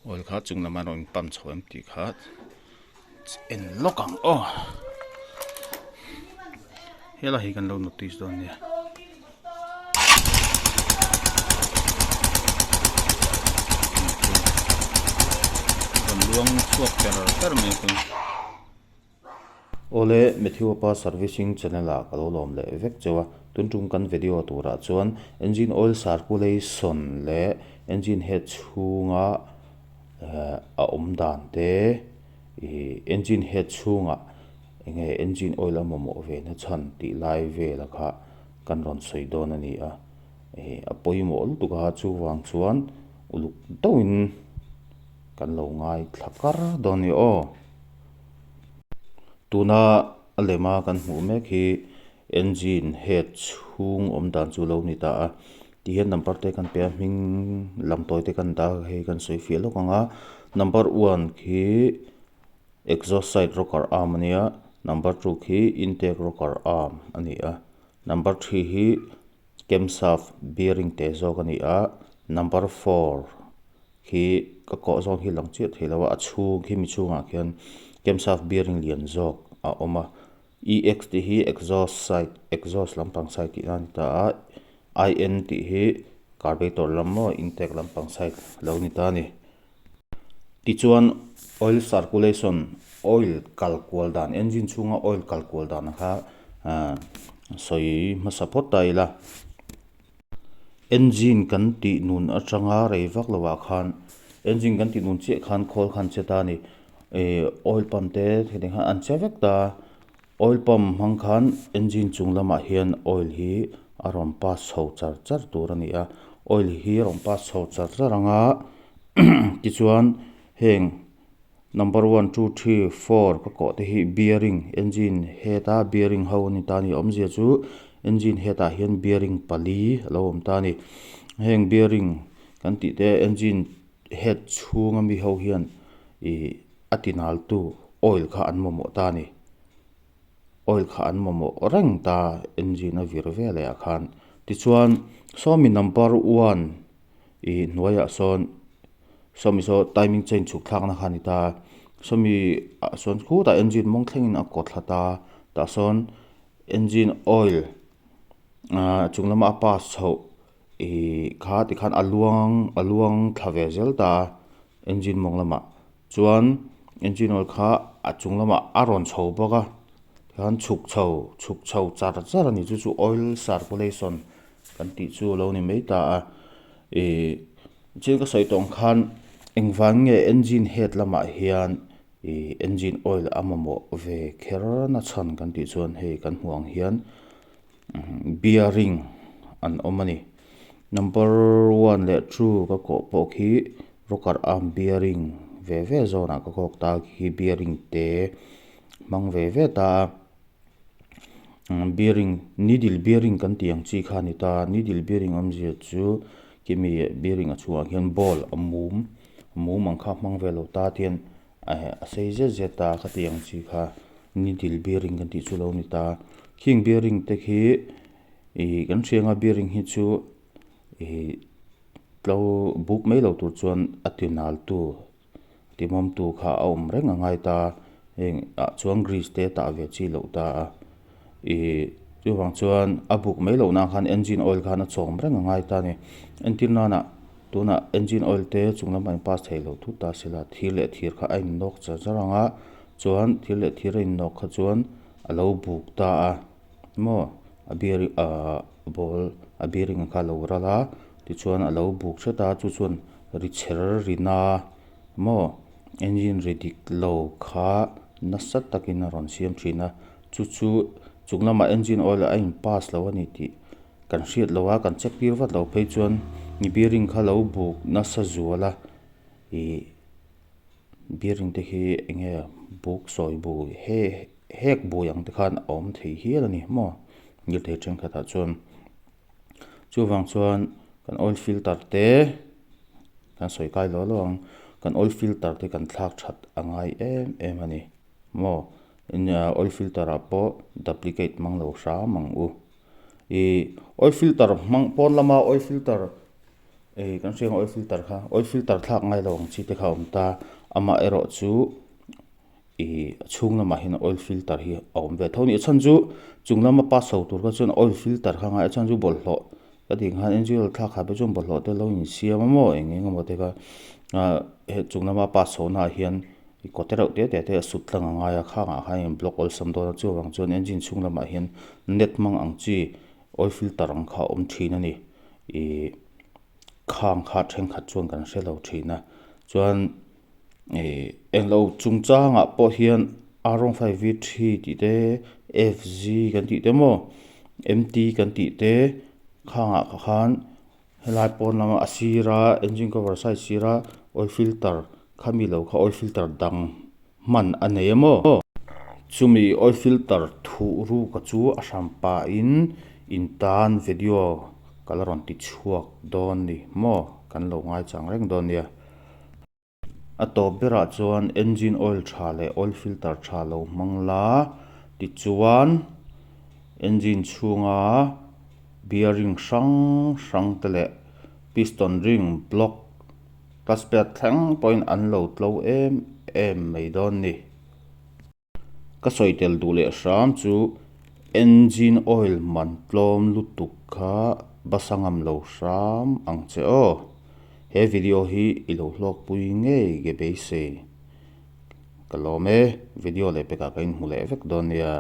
Oil kha chung lama rawn pump chho em tih kha en lawk ang aw helai hi kan lo notice dawn nia. Rawn luang chhuak per per mai a kawng. Awle, Matthew pa servicing channel ah ka lo lawm leh vek cheu a, tun tum kan video turah chuan engine oil circulation leh engine head chhunga a awm dan te ih engine head chhungah eng nge engine oil a mamawh ve na chhan tih lai vela kha kan rawn sawi dawn a ni a, ih a pawimawh lutuk a chuvang chuan uluk deuhin kan lo ngaithla kar dawn a ni aw. Tuna a lema kan hmuh mek hi engine head chhung awm dan chu lo ni ta a tihian number te kan pe a hming lam tawi te kan dah a hei kan sawi fiah lawk ang a number one khi exhaust side rocker arm a nia number two khi intake rocker arm a ni a number three hi camshaft bearing te zawk a ni a number four. Khi ka kawh zawng hi lang chiah thei lo a, a chhung khi mi chhungah khian camshaft bearing lian zawk a awm a, EX tih hi exhaust side exhaust lampang side tih na a ni ta a, IN tih hi carburetor lam maw intake lampang side lo ni ta a ni. Tichuan oil circulation oil kal kual dan engine chhunga oil kal kual dan kha ah sawi hmasa phawt ta ila. Engine kan tih nun atanga rei vak lo ah khan engine kan tih nun chiah khan khawl khan che ta a ni ih oil pump te heti khan an che vek ta oil pump hmang khan engine chung lamah hian oil hi a rawn pass chho char char tur a ni a oil hi a rawn pass chho char char ang a tichuan heng. Number one two three four ka kawh te hi bearing engine head a bearing ho a ni ta a ni awmzia chu engine head ah hian bearing pali a lo awm ta a ni heng bearing kan tih te engine head chhunga mi ho hian ih a ti nal tu oil kha an mamawh ta a ni oil kha an mamawh reng ta engine a vir veleh ah khan tichuan sawmi number one ih hnuaiah sawn. Sawmi saw timing chain chhuk thlakna kha a ni ta a, sawmi ah sawn khutah engine mawng thlengin a kaw thla ta a, tah sawn engine oil ahh chung lama a pass chhoh ihh kha tikhan a luang a luang thla ve zel ta a engine mawng lamah chuan engine oil kha a chung lamah a rawn chho bawk a tikhan chhuk chho chhuk chho char char a ni chu chu oil circulation kan tih chu a lo ni mai ta a ihh. Chian ka sawi tawh ang khan engvang nge engine head lamah hian ih engine oil a mamawh ve kher na chhan kan tih chuan hei kan hmuh ang hian bearing an awm a ni. Number one leh two ka kawh pawh khi rocker arm bearing ve ve zawnah ka kawk ta khi bearing te hmang ve ve ta a. Bearing needle bearing kan tih ang chi kha a ni ta a needle bearing awmzia chu khimi bearing a chhungah khian ball a mum a mum ang kha a hmang ve lo ta tian a sei zet zet a kha tih ang chi kha needle bearing kan tih chu lo ni ta khing bearing te khi ih kan hria anga bearing hi chu ih tlo buk mai lo tur chuan a ti nal tu. Timawmtu kha a awm reng a ngai ta, heng ah chuan grease te tah ve chi loh ta a, ih chuvang chuan a buk mai loh nan khan engine oil khan a chawm reng a ngai ta a ni. Entir nana tunah engine oil te chung lamah in pass thei loh thut ta se la, thir leh thir kha a innawk char char ang a, chuan thir leh thir a innawk kha chuan a lo buk ta a maw a bearing ah ball a bearing kha a lo ral a tichuan a lo buk hret a chu chuan. Ri chher rina maw engine ri dik lo kha nasa takin a rawn siam thin a, chu chu chung lamah engine oil a in pass lo a ni tih kan hriat lo a, kan check tir vat lo phei chuan bearing kha lo buk nasa zual a, ih bearing te hi eng nge buk sawi bu he hek bui ang te khan a awm thei hial a ni maw lirthei thenkhatah chuan. Chuvang chuan kan oil filter te kan sawi kai lo lo ang kan oil filter te kan thlak that a ngai em em a ni maw oil filter ah pawh duplicate hmang lo hram ang u ih oil filter hmang pawn lama oil filter. Ei kan hria ang oil filter kha oil filter thlak ngai lo ang chi te kha a awm ta amaherawh chu ih a chhung lamah hian oil filter hi a awm ve tho a ni a chhan chu chung lama pass ho tur kha chuan oil filter kha ngai a chhan chu bawlhhlawh ka tih khan engine oil thlak khat te chuan bawlhhlawh te lo insiam a maw eng eng emaw te kha ah he chung lama pass ho naah hian kaw te reuh te te te a sut tlang a ngai a khangah khan in block awlsam dawn a chuvang chuan engine chhung lamah hian net hmang ang chi oil filter ang kha a awm thin a ni ih khang kha thenkhat chuan kan hre lo thin a chuan ih englo chungchangah pawh hian R one five V three tih te F Z kan tih te maw M T kan tih te khangah khan helai pawn lama a sira engine cover side sira oil filter khami lo kha oil filter dang hman a nei a maw? Chumi oil filter thuh ruka chu a hran pahin in tan video ka la rawn ti chhuak dawn ni maw? Kan lo ngaichang reng dawn nia. A tawp berah chuan engine oil tha leh oil filter tha lo hmang la tichuan engine chhunga bearing hrang hrang te leh piston ring block Clutch pad thleng pawhin an lo tlo em em mai dawn ni. Ka sawi tel duh leh hram chu engine oil man tlawm lutuk kha bus a ngam lo hram ang che aw. He video hi i lo hlawkpui ngei ge beisei. Ka lawm e, video leh pekah ka inhmu leh vek dawn nia.